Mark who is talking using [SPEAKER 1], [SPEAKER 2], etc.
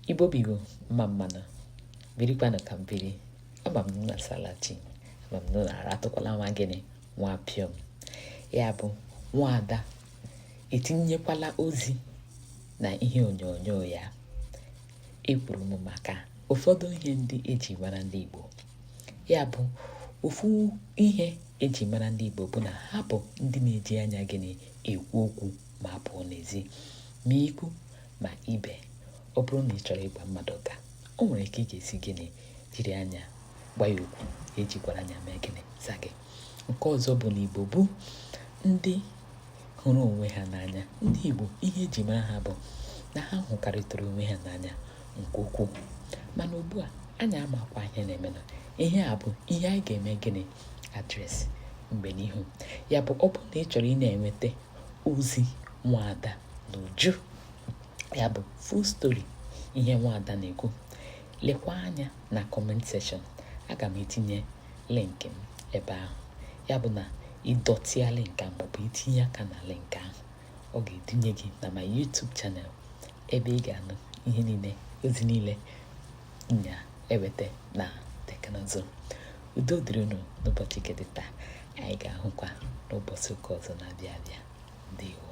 [SPEAKER 1] Igbo bụ Igbo, mma mma nụ. Birikwanụ ka m biri. Ama m na asala chi. Ama m na unu aratụkwala nwa gịnị nwa pịọm. Ya bụ nwaada etinyekwala ozi na ihe onyonyo ya. Ekwuru m maka ụfọdụ ihe ndị eji mara ndị Igbo. Ya bụ ofu ihe eji mara ndị Igbo bụ na ha bụ ndị na-eji anya gịnị ekwu okwu ma pụọ n'ezi, ma ikwu ma ibe. Ọ bụrụ na ị chọrọ ịgwa mmadụ ụka, o nwere ka ị ga-esi gịnị jiri anya gwa ya okwu, ejikwara anya mee gịnị za gị. Nke ọzọ bụ na Igbo bụ ndị hụrụ onwe ha n'anya. Ndị Igbo, ihe eji mara ha bụ na ha hụkarịtara onwe ha n'anya nke ukwuu. Mana ugbu a anyị amakwa ihe na-emenụ. Ihe a bụ ihe anyị ga-eme gịnị address mgbe n'ihu. Ya bụ, ọ bụrụ na ị chọrọ ị na-enweta ozi nwaada n'uju, ya bụ full story ihe nwaada na-ekwu, lekwa anya na comment section. Aga m etinye link m ebe ahụ. Ya bụ na ịdọtịa link ahụ maọbụ itinye aka na link ahụ, ọ ga-edunye gị na my YouTube channel ebe ị ga-anụ ihe niile, ozi niile nya eweta na teknụzụ. Udo dịrị unu n'ụbọchị nke dị taa. Anyị ga-ahụkwa n'ụbọchị ụka ọzọ na-abịa abịa. Ndewo.